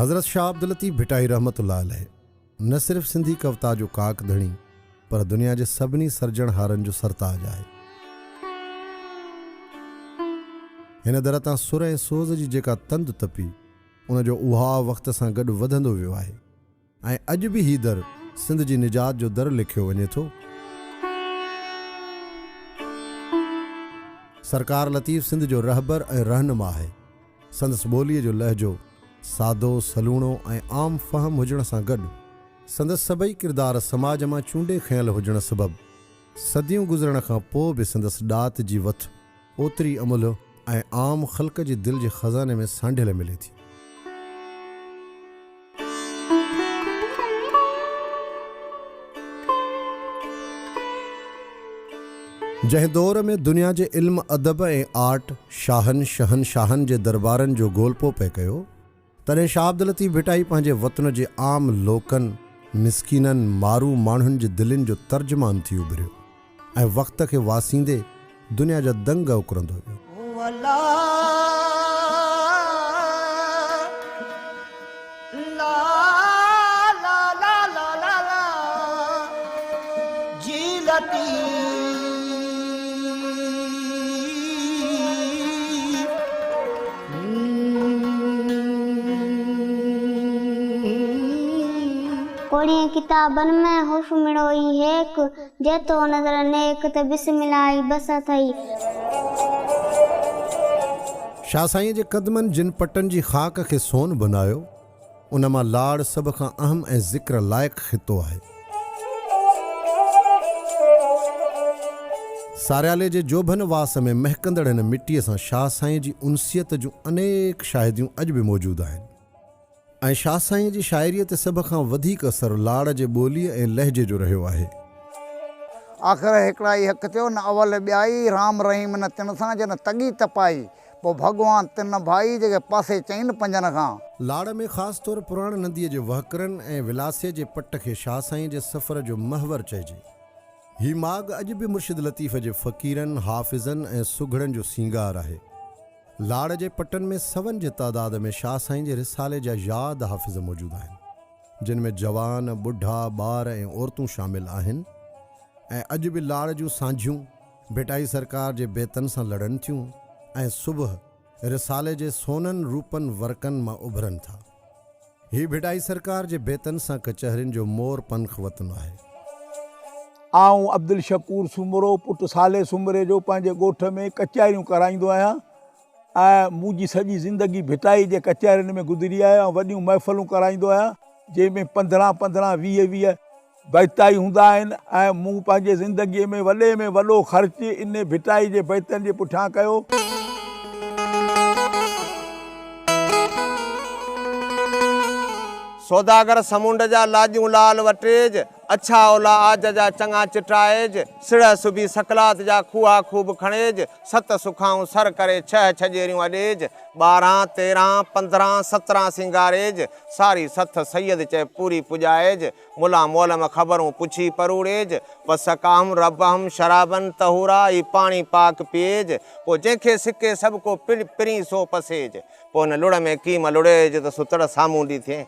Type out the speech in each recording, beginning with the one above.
حضرت شاهه عبداللطيف ڀٽائي رحمة الله عليه نه صرف سنڌي ڪوتا جو ڪاڪ ڌڻي پر دنيا جي سڀني سرجڻهارن جو سرتاج آهي. هن در تان سر ۽ سوز جي جيڪا تند تپي، ان جو اهاء وقت سان گڏ وڌندو ويو آهي ۽ اڄ به هي در سنڌ جي نجات جو در ليکيو وڃي ٿو. سرڪار لطيف سنڌ جو رهبر ۽ رهنما آهي. سندس ٻوليء جو لهجو سادو، سلوڻو ۽ عام فهم هجڻ سان گڏ سندس سڀئي ڪردار سماج مان چونڊي کنيل هجڻ سبب صديون گذرڻ کان پوء به سندس ڏات جي وٿ اوتري املهه ۽ عام خلق جي دل جي خزاني ۾ سانڍيل ملي ٿي. جنهن دور ۾ دنيا جي علم ادب ۽ آرٽ شاهن شهنشاهن جي دربارن جو گولپو پئي ڪيو، تڏهن شاهه عبداللطيف ڀٽائي پنهنجي وطن جي عام لوڪن، مسڪينن، مارو ماڻهن جي دلين جو ترجمان ٿي اڀريو ۽ وقت کي واسيندي دنيا جا دنگ اڪرندو ويو. کوڙين ڪتابن ۾ حرف مڙوئي هيڪ، جي تو نظر نيڪ ته بسم الله ئي بس اٿئي. شاهه سائينء جي قدمن جن پٽن جي خاڪ کي سون بنايو، ان مان لاڙ سڀ کان اهم ۽ ذڪر لائق خطو آهي. ساريالي جي جوڀن واس ۾ مهڪندڙ هن مٽيء سان شاهه سائينء جي انسيت جون انيڪ شاهديون اڄ به موجود آهن ۽ شاهه سائينء جي شاعريء تي سڀ کان وڌيڪ اثر لاڙ جي ٻوليء ۽ لهجي جو رهيو آهي. آخر هيڪڙائي حق ٿيو، نه اول ٻيائي، رام رحيم نه تن سان، جن تڳي تپائي. پوء ڀڳوان تن ڀائي، جيڪي پاسي چئن پنجن کان. لاڙ ۾ خاص طور پراڻ نديء جي وهڪرن ۽ ولاسي جي پٽ کي شاهه سائين جي سفر جو محور چئجي. هي ماڳ اڄ به مرشد لطيف جي فقيرن، حافظن ۽ سگهڙن جو سينگار آهي. لاڙ جي پٽن ۾ سون جي تعداد ۾ شاهه سائين جي رسالي جا ياد حافظ موجود آهن، جن ۾ جوان، ٻڍا، ٻار ۽ عورتون شامل آهن ۽ اڄ به لاڙ جون سانجهيون، ڀٽائي سرڪار جي بيتن سان لڙن ٿيون ۽ صبح رسالي جي سونن روپن ورقن مان اڀرن ٿا. هي ڀٽائي سرڪار جي بيتن سان ڪچهرين جو مور پنک وطن آهي. آئون عبدالشڪور سومرو پٽ صالح سومري جو پنهنجي ڳوٺ ۾ ڪچهريون ڪرائيندو آهيان ۽ منهنجي سڄي زندگي ڀٽائي جي ڪچهرين ۾ گذري آهي ۽ وڏيون محفلون ڪرائيندو آهيان جنهن ۾ پندرهن پندرهن ويهه ويهه بيتائي هوندا آهن ۽ مون پنهنجي زندگيء ۾ وڏي ۾ وڏو خرچ انهي ڀٽائي جي بيتن جي پٺيان ڪيو. سوداگر سمنڊ جا لاڄون لال وٽيج، اڇا اولا عاج جا چڱا چٽائيج، سڙهه سبي سڪلات جا کوها خوب کڻيج، ست سکائون سر ڪري ڇهه ڇڄيريون اڏيج، ٻارهن، تيرهن، پندرهن، سترهن سينگاريج، ساري سٿ سيد چئي پوري پڄائيج، ملان معلم خبرون پڇي پروڙيج، وسقاهم ربهم شرابا طهورا هي پاڻي پاڪ پيئيج، پوء جنهن کي سڪي سڀ ڪو پرين سو پسيج، پوء ان لڙ ۾ ڪيم لڙيج ته ستڙ سامونڊي ٿئين.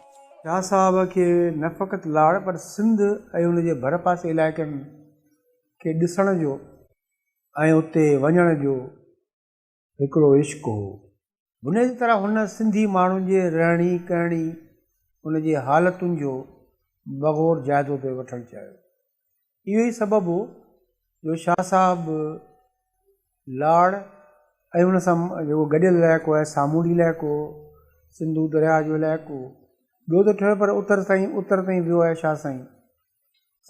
شاهه صاحب کي نه فقط لاڙ پر سنڌ ۽ ان جي ڀرپاسي علائقن کي ڏسڻ جو ۽ اتي وڃڻ جو هڪڙو عشق هو. بنيادي طرح هن سنڌي ماڻهن جي رهڻي ڪهڻي، ان جي حالتن جو بغور جائزو پئي وٺڻ چاهيو. اهو ئي سبب هو جو شاهه صاحب لاڙ ۽ ان سان جيڪو گڏيل علائقو آهي سامونڊي علائقو، سنڌو درياهه جو علائقو، ٻيو ته ٺهيو پر اتر تائين اتر تائين ويو آهي شاهه سائين.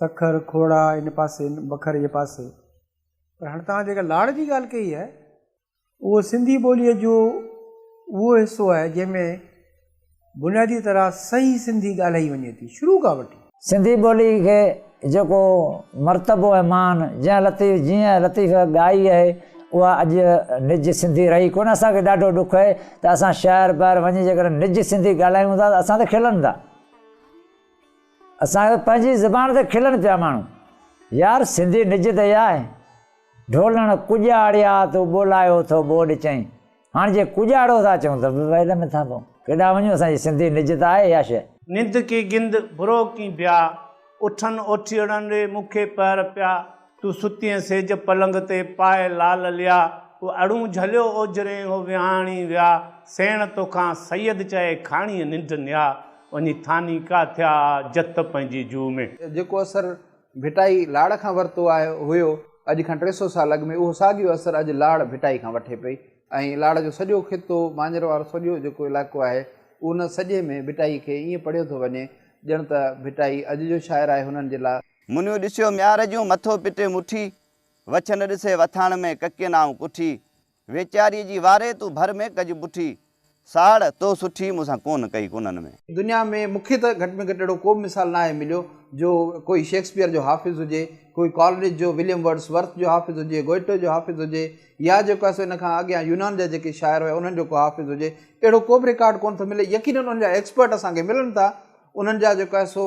سکر، کوڙا ان پاسي بکر جي پاسي. پر هاڻي توهان جيڪا لاڙ جي ڳالهه ڪئي آهي اهو سنڌي ٻوليء جو اهو حصو آهي جنهن ۾ بنيادي طرح صحيح سنڌي ڳالهائي وڃي ٿي شروع کان وٺي. سنڌي ٻولي کي جيڪو مرتبو ۽ مان جنهن لطيف جيئن لطيف ڳائي آهي اها اڄ نج سنڌي رهي ڪونه اسان کي ڏاڍو ڏک آهي ته اسان شهر ٻاهر وڃي جيڪڏهن نج سنڌي ڳالهايون ٿا ته اسان تي کلن ٿا. اسان کي پنهنجي زبان تي کلن پيا ماڻهو. يار سنڌي نج ته اها آهي. ڍولڻ ڪڄاڙيا تو ٻولايو ٿو ٻوڏ چئين. هاڻ جي ڪڄاڙو ٿا چئون ته به ويل ۾ ٿا پئون. ڪيڏانهن وڃون اسان جي سنڌي نج ته آهي اها شيء. نند ڪي گند، برو ڪي بيا، اٺن اوٺيئڙن ري مون کي پهر پيا، تون ستين سيج پلنگ تي پائي لال ليا، او اڙون جهليو اوجهرين هو وهاڻي ويا، سيڻ توکان سيد چئي کاڻيء ننڊ نيا، وڃي ٿاني ڪا ٿيا جت پنهنجي جوء ۾. جيڪو اثر ڀٽائي لاڙ کان ورتو آهي هيو اڄ کان 300 سال اڳ ۾ اهو ساڳيو اثر اڄ لاڙ ڀٽائي کان وٺي پئي ۽ لاڙ جو سڄو خطو مانجر وارو سڄو جيڪو علائقو آهي ان سڄي ۾ ڀٽائي کي ائين پڙهيو ٿو وڃي ڄڻ ته ڀٽائي اڄ جو شاعر آهي هنن جي لاء. منهن ڏسيو ميار جون، مٿو پٽي مٺي، وڇ نه ڏسي وٿاڻ ۾، ڪڪين آئون ڪٺي. ويچاريء جي واري، تون ڀر ۾ ڪج بٺي. ساڙ، تو سٺي، مون سان ڪونه ڪئي ڪونهن ۾. دنيا ۾ مون کي ته گهٽ ۾ گهٽ اهڙو ڪو به مثال ناهي مليو جو ڪوئي شيڪسپيئر جو حافظ هجي، ڪوئي ڪالرج جو، وليم ورڊس ورٿ جو حافظ هجي، گوئٽو جو حافظ هجي يا جيڪو آهي سو ان کان اڳيان يونان جا جيڪي شاعر هيا انهن جو ڪو حافظ هجي، اهڙو ڪو به رڪارڊ ڪونه ٿو ملي. يقينن انهن جا ايڪسپرٽ اسان کي ملن ٿا، انهن جا جيڪو آهي سو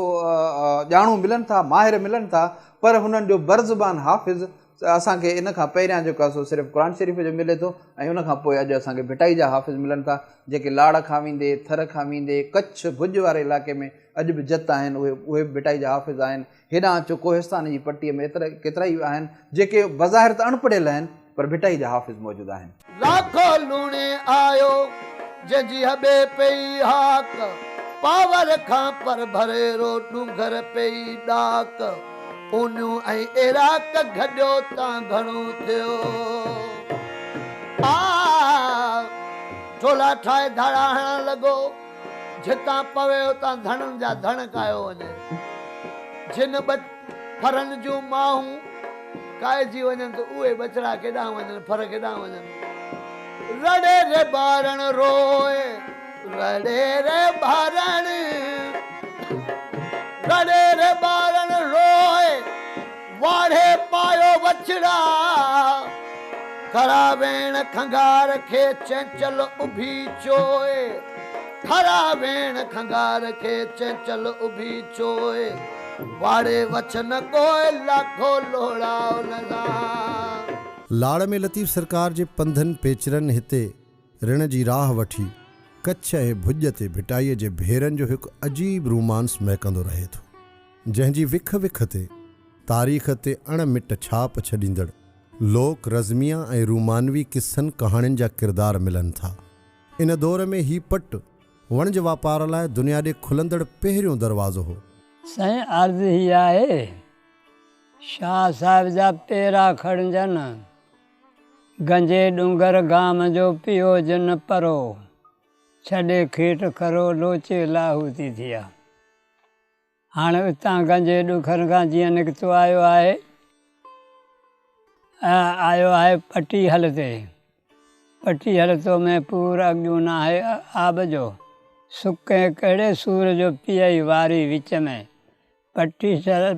ڄاڻو ملن ٿا، ماهر ملن ٿا پر هنن جو برزبان حافظ اسان کي ان کان پهريان جيڪو آهي سو صرف قرآن شريف جو ملي ٿو ۽ ان کان پوء اڄ اسان کي ڀٽائي جا حافظ ملن ٿا جيڪي لاڙ کان ويندي ٿر کان ويندي ڪڇ ڀڄ واري علائقي ۾ اڄ به جت آهن اهي اهي به ڀٽائي جا حافظ آهن هيڏانهن اچو ڪوهستان جي پٽي ۾ ايترا ڪيترائي آهن جيڪي بظاهر ته اڻ پڙهيل آهن پر ڀٽائي جا حافظ موجود آهن. لاکو لوڻي آيو، جنهن جي هٻي پئي هاڪ، پاور کان پرڀريرو ڏونگر پئي ڏاڪ، اونيون ۽ ايراڪ گڏيو تان گهڻو ٿيو. آء ٽولا ٺاهي ڌاڙا هڻڻ لڳو. جتان پوي اتان ڌڻن جا ڌڻ ڪاهيو وڃي. جن ڦرن جون ماهون ڪاهجي وڃن ته اهي ٻچڙا ڪيڏانهن وڃن، ڦر ڪيڏانهن وڃن. رڙي ري ٻارڻ روئي، رڙي ري ٻارڻ، رڙي ري ٻارڻ روئي، واڙهي پايو وڇڙا. کرا ويڻ کنگهار کي چينچل اڀي چوئي، کرا ويڻ کنگهار کي چينچل اڀي چوئي، واڙي وڇ نه ڪوئي، لاکو لوڙائو نه سان. لاڙ ۾ لطيف سرڪار جي پنڌن پيچرن هتي رڻ جي راهه وٺي ڪڇ ۽ ڀڄ تي ڀٽائيء جي ڀيرن جو هڪ عجيب رومانس مهڪندو رهي ٿو، جنهن جي وک وک تي تاريخ تي اڻ مٽ ڇاپ ڇڏيندڙ لوڪ رزميه ۽ رومانوي قصن ڪهاڻين جا ڪردار ملن ٿا. ان دور ۾ هي پٽ وڻج واپار لاء دنيا ڏي کلندڙ پهريون دروازو هو. سائين عرض هي آهي شاهه صاحب جا پيرا کڻجن، گنجي ڏونگر گام جو پيو جن پرو، ڇڏي کيٽ کرو لوچي لاهوتي ٿيا. هاڻ اتان گنجي ڏکن کان جيئن نڪتو آيو آهي، آيو آهي پٽي هل تي. پٽي هل تو ۾ پور اڳيون ناهي آب جو، سڪين ڪهڙي سور جو پيئي واري وچ ۾. پٽي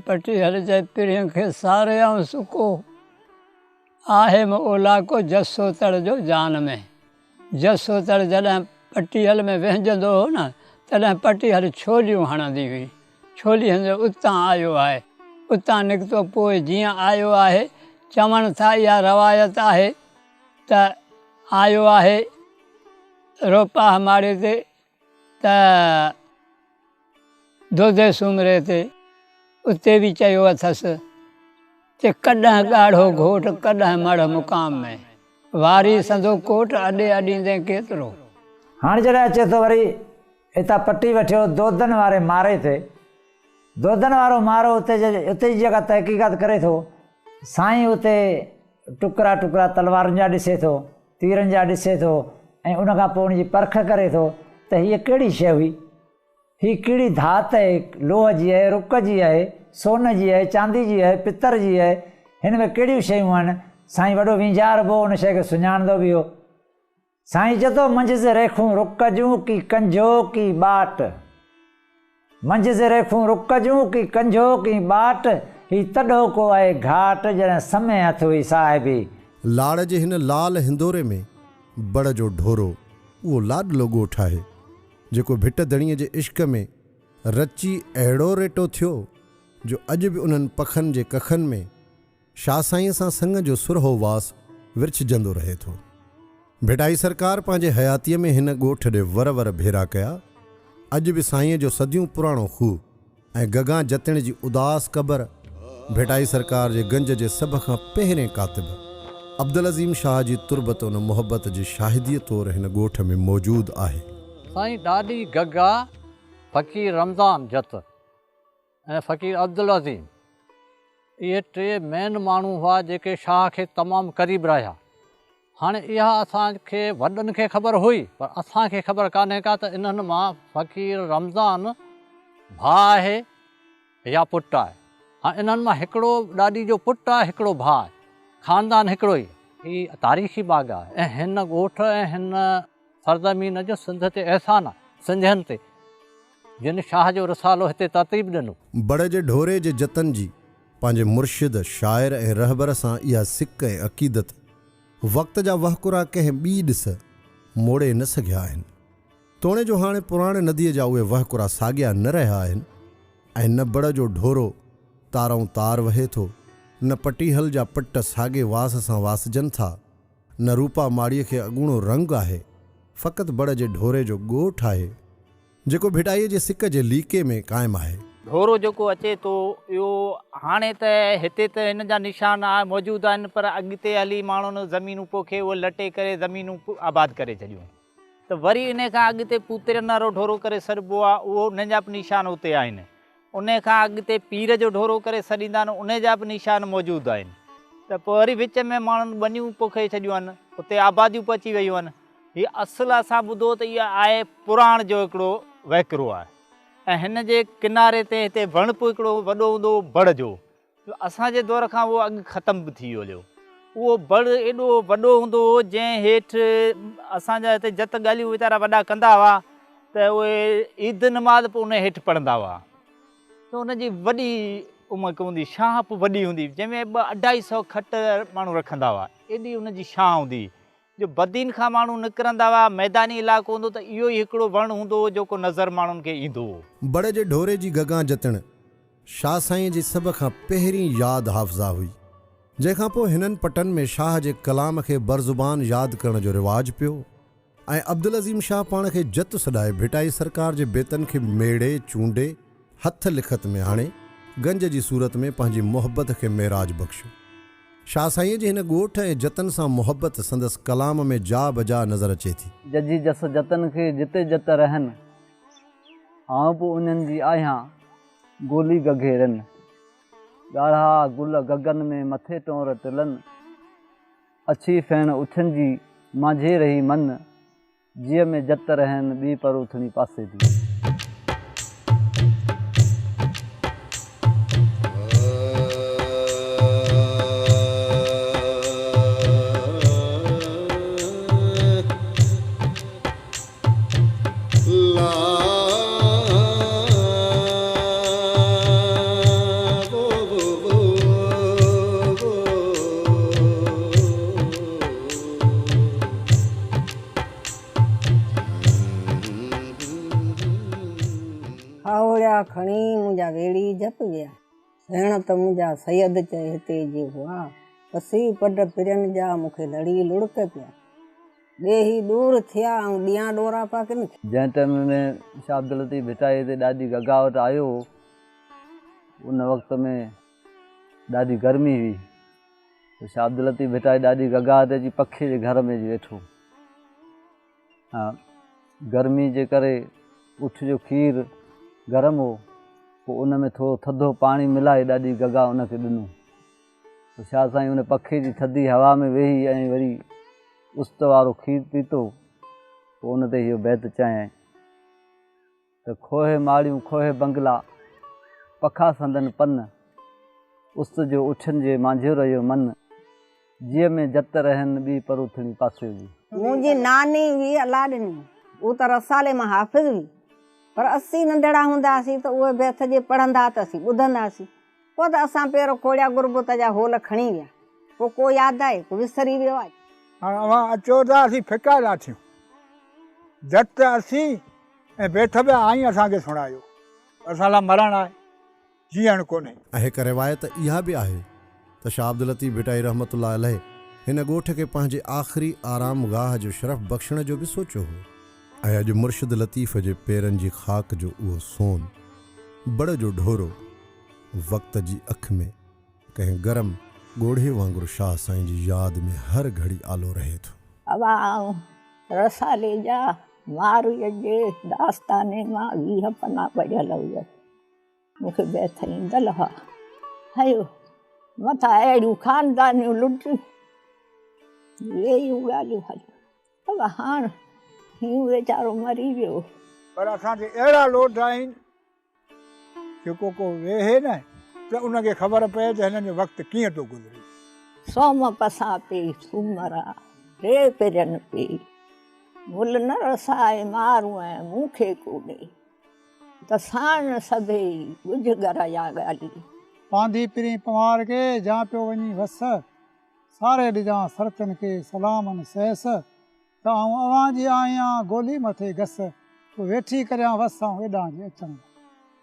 پٽي هل چئي پرين کي ساريائون سڪو. آهي م اولاڪو جسو تڙ جو جان ۾. جسو تڙ جڏهن پٽيهل ۾ وهنجندو هو نه، تڏهن پٽيهل ڇوليون هڻندي هئي. ڇولي هڻندي اتان آيو آهي. اتان نڪتو پوء جيئن آيو آهي، چون ٿا اها روايت آهي ته آيو آهي روپاهه ماڙي تي ته دودي سومري تي اتي به چيو اٿس ته ڪڏهن ڳاڙهو گهوٽ ڪڏهن مڙهه مقام ۾، واري سندو ڪوٽ اڏي اڏيندين ڪيترو. هاڻ جڏهن اچي ٿو وري هتان پٽي وٺيو دودن واري ماري تي، دودن وارو مارو اتي جي اتي جي جيڪا تحقيقات ڪري ٿو سائين اتي ٽڪرا ٽڪرا تلوارن جا ڏسي ٿو، تيرن جا ڏسي ٿو ۽ ان کان پوء ان جي پرک ڪري ٿو ته هيء ڪهڙي شيء هئي؟ هيء ڪهڙي ڌات آهي؟ لوهه جي آهي، رڪ جي آهي، سون جي آهي، چاندي جي آهي، پتر جي آهي، هن ۾ ڪهڙيون شيون آهن؟ سائين وڏو وينجهار به هو، ان شيء کي سڃاڻندو به هو. سائين چئي ٿو، منجهس ريکون رڪ جون، ڪي ڪنجهو، ڪي ٻاٽ. منجهس ريکون رڪ جون، ڪي ڪنجهو، ڪي ٻاٽ، هي تڏهوڪو آهي گهاٽ، جڏهن سمي هٿ هئي صاحبي. لاڙ جي هن لال هندوري ۾ بڙ جو ڍورو اهو لاڏلو ڳوٺ آهي، جيڪو ڀٽ ڌڻيء جي عشق ۾ رچي اهڙو ريٽو ٿيو، جو اڄ به انهن پکن جي ڪکن ۾ شاهه سائينء سان سڱ جو سرهو واس ورڇجندو رهي ٿو. ڀٽائي سرڪار پنهنجي حياتيء ۾ هن ڳوٺ ڏي ور ور ڀيرا ڪيا. اڄ به سائينء جو صديون پراڻو کوهه ۽ گگان جتڻ جي اداس قبر ڀٽائي سرڪار جي گنج جي سڀ کان پهرين ڪاتب عبدالعظيم شاهه جي تربت ان محبت جي شاهديء طور هن ڳوٺ ۾ موجود آهي. سائين ڏاڏي گگا فقير رمضان جت ۽ فقير عبدالعظيم اهي ٽي مين ماڻهو هئا جيڪي شاهه کي تمام قريب رهيا. هاڻي اها اسان کي وڏن کي خبر هئي پر اسان کي خبر ڪانهي ڪا ته انهن مان فقير رمضان ڀاء آهي يا پٽ آهي. هاڻي انهن مان هڪڙو ڏاڏي جو پٽ آهي هڪڙو ڀاء آهي. خاندان هڪڙو ئي. هي تاريخي باغ آهي ۽ هن ڳوٺ ۽ هن سرزمين جو سنڌ تي احسان آهي، سنڌين تي، جن شاهه جو رسالو هتي ترتيب ڏنو. بڙ جي ڍوري جي جتن جي پنهنجي مرشد، شاعر ۽ رهبر سان اها سڪ ۽ عقيدت وقت جا وهڪرا ڪنهن ٻي ڏس موڙي نه سگهيا آهن. توڻي جو هاڻي پراڻ نديء جا اهي وهڪرا ساڳيا نه رهيا آهن ۽ نه بڙ جو ڍورو تارئون تار وهي ٿو، نه پٽيهل جا پٽ ساڳي واس سان واسجن ٿا، نه روپا ماڙيء کي اڳوڻو رنگ آهي، فقط بڙ جي ڍوري جو ڳوٺ آهي، جيڪو ڀٽائيء جي سڪ جي ليڪي ۾ قائم آهي. ڍورو جيڪو اچي ٿو، اهو هاڻي ته هتي ته هن جا نشان موجود آهن، پر اڳتي هلي ماڻهن زمينون پوکي اهي لٽي ڪري زمينون آباد ڪري ڇڏيون ته وري انهي کان اڳتي پوترين وارو ڍورو ڪري سڏبو آهي، اهو انهن جا به نشان اتي آهن. انهي کان اڳتي پير جو ڍورو ڪري سڏيندا آهن، انهي جا به نشان موجود آهن ته پوء وري وچ ۾ ماڻهن ٻنيون پوکي ڇڏيون آهن، اتي آباديون به اچي ويون آهن. هي اصل اسان ٻڌو ته اها آهي پراڻ جو هڪڙو وهڪرو آهي ۽ هن جي ڪناري تي هتي وڻ به هڪڙو وڏو هوندو هو بڙ جو، جو اسان جي دور کان اهو اڳ ختم به ٿي ويو هليو. اهو بڙ ايڏو وڏو هوندو هو جنهن هيٺ اسان جا هتي جت ڳالهيون ويچارا وڏا ڪندا هئا ته اهي عيد نماز به ان هيٺ پڙهندا هئا ته ان جي وڏي امڪ هوندي شاهه به وڏي هوندي جنهن ۾ ٻه اڍائي سئو کٽ ماڻهو رکندا هئا ايڏي ان جي شاهه هوندي هئي جو بدين کان ماڻهو نڪرندا هئا ميداني علائقو هوندو ته اهو ئي هڪڙو وڻ هوندو هو جيڪو نظر ماڻهن کي ايندو هو. بڙ جي ڍوري جي گگان جتڻ شاهه سائينء جي سڀ کان پهرين ياد حافظه هئي، جنهن کان پوء هنن پٽن ۾ شاهه جي ڪلام کي برزبان ياد ڪرڻ جو رواج پيو ۽ عبدالعظيم شاهه پاڻ کي جت سڏائي ڀٽائي سرڪار جي بيتن کي ميڙي چونڊي هٿ لکت ۾ آڻي گنج جي صورت ۾ پنهنجي محبت کي معراج بخشيو. شاهه سائينء جي هن ڳوٺ ۽ جتن سان محبت سندس ڪلام ۾ جا بجا نظر اچي ٿي. ججهي جس جتن کي جتي جت رهن. آئون به انهن جي آهيان، گولي گگهي رن. ڳاڙها گل گگن ۾ مٿي ٽونر ٽلن. اڇي ڦيڻ اٺن جي مانجهي رهي من. جيء ۾ جت رهن ٻي پروٿڻي پاسي the. کاهوڙيا کڻي منهنجا ويڙهي جهپ ويا. سيڻ ته منهنجا سيد چئي هتي جي هئا. پسي پڊ پرين جا مون کي لڙي لڙڪ پيا. ڏيهي ڏور ٿيا ۽ ڏيان ڏوراپا ڪن کي. جنهن ٽيم ۾ شاهه عبداللطيف ڀٽائي هتي ڏاڏي گگا وٽ آيو هو، ان وقت ۾ ڏاڍي گرمي هئي ته شاهه عبداللطيف ڀٽائي ڏاڏي گگا وٽ اچي پکي جي گهر ۾ اچي ويٺو. ها گرمي جي ڪري اٺ جو کير گرم هو، پوء ان ۾ ٿورو ٿڌو پاڻي ملائي ڏاڏي گگا ان کي ڏنو. پوء شاهه سائين ان پکي جي ٿڌي هوا ۾ ويهي ۽ وري است وارو کير پيتو، پوء ان تي اهو بيت چيائين ته کوهي ماڙيون کوهي بنگلا، پکا سندن پن، است جو اٺن جي مانجهيو رهيو من، جيء ۾ جت رهن ٻي پروٿڻي پاسيو جي. منهنجي ناني هئي الله ڏني، هوء ته رسالي مان حافظ هئي، پر اسين ننڍڙا هوندا هئاسين ته اهي بيت جي پڙهندا ته اسين ٻڌندا هئاسين. پوء ته اسان پير کوڙيا غربت جا هول کڻي ويا. پوء ڪو ياد آهي، ڪو وسري ويو آهي. هاڻ اوهان اچو ته اسين ڦڪا لاٿيون. جت اسين ۽ بيٺ به آئين اسان کي سڻايو. اسان لاء مرڻ آهي، جيئڻ ڪونهي. ۽ هڪ روايت اها به آهي ته شاهه عبداللطيف ڀٽائي رحمة الله عليه هن ڳوٺ کي پنهنجي آخري آرام گاهه جو شرف بخشڻ جو به سوچيو هو. ۽ اڄ مرشد لطيف جي پيرن جي خاڪ جو اهو سون، بڙ جو ڍورو، وقت جي اک ۾ ڪنهن گرم ڳوڙهي وانگر شاهه سائين جي ياد ۾ هر گهڙي آلو رهي ٿو. اها آئون رسالي جا مارويء جي داستاني مان 20 پنا پڙهيل هيس. مون کي بيت ايندل هئا. هيو مٿان اهڙيون خاندانيون لٽيون وييون ڳالهيون هليون. بابا هاڻ هيون ويچارو مري ويو. پر اسان تي اهڙا لوڊ آهن جيڪو ڪو ويهي نه ته ان کي خبر پئي ته هنن جو وقت ڪيئن ٿو گذري. سوم پسان پئي سومرا، ري پرين پئي، مل نه رسائي مارون ۽ مون کي ڪو ڏي، ته ساڻ سڀيئي ڳجهه ڳر يا ڳالهي. پانڌي پرين پنهوار کي، جان پيو وڃي وس. ساري ڏجان سرتين کي، سلامن سيس. ته آئون اوهان جي آهيان، گولي مٿي گس، پوء ويٺي ڪريان وس، آئون ايڏانهن جي اچڻ جو.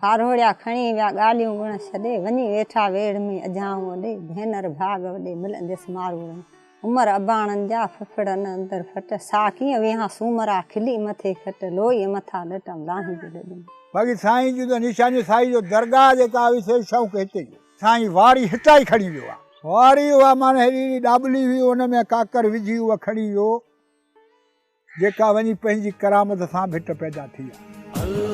کاروڙيا کڻي ويا ڳالهيون ڳڻ ڇڏي، وڃي ويٺا ويڙهه ۾ اجهائون اڏي، ڀينر ڀاڳ وڏي ملنديس ماروئڙن، عمر اباڻن جا ڦڦڙن اندر ڦٽ، سا ڪيئن ويهان سومرا کلي مٿي کٽ، لوئيء مٿان لٽم لاهيندي لڏون. باقي سائين جون ته نشانيون سائين جو درگاهه جيڪا هئي سي شوق هتي جو. سائين واري هتان ئي کڻي ويو آ. واري اها معنيٰ هيڏي هيڏي ڏاٻلي هئي ان ۾ ڪاڪر وجهي اها کڻي ويو جيڪا وڃي پنهنجي ڪرامت سان ڀٽ پيدا ٿي آ.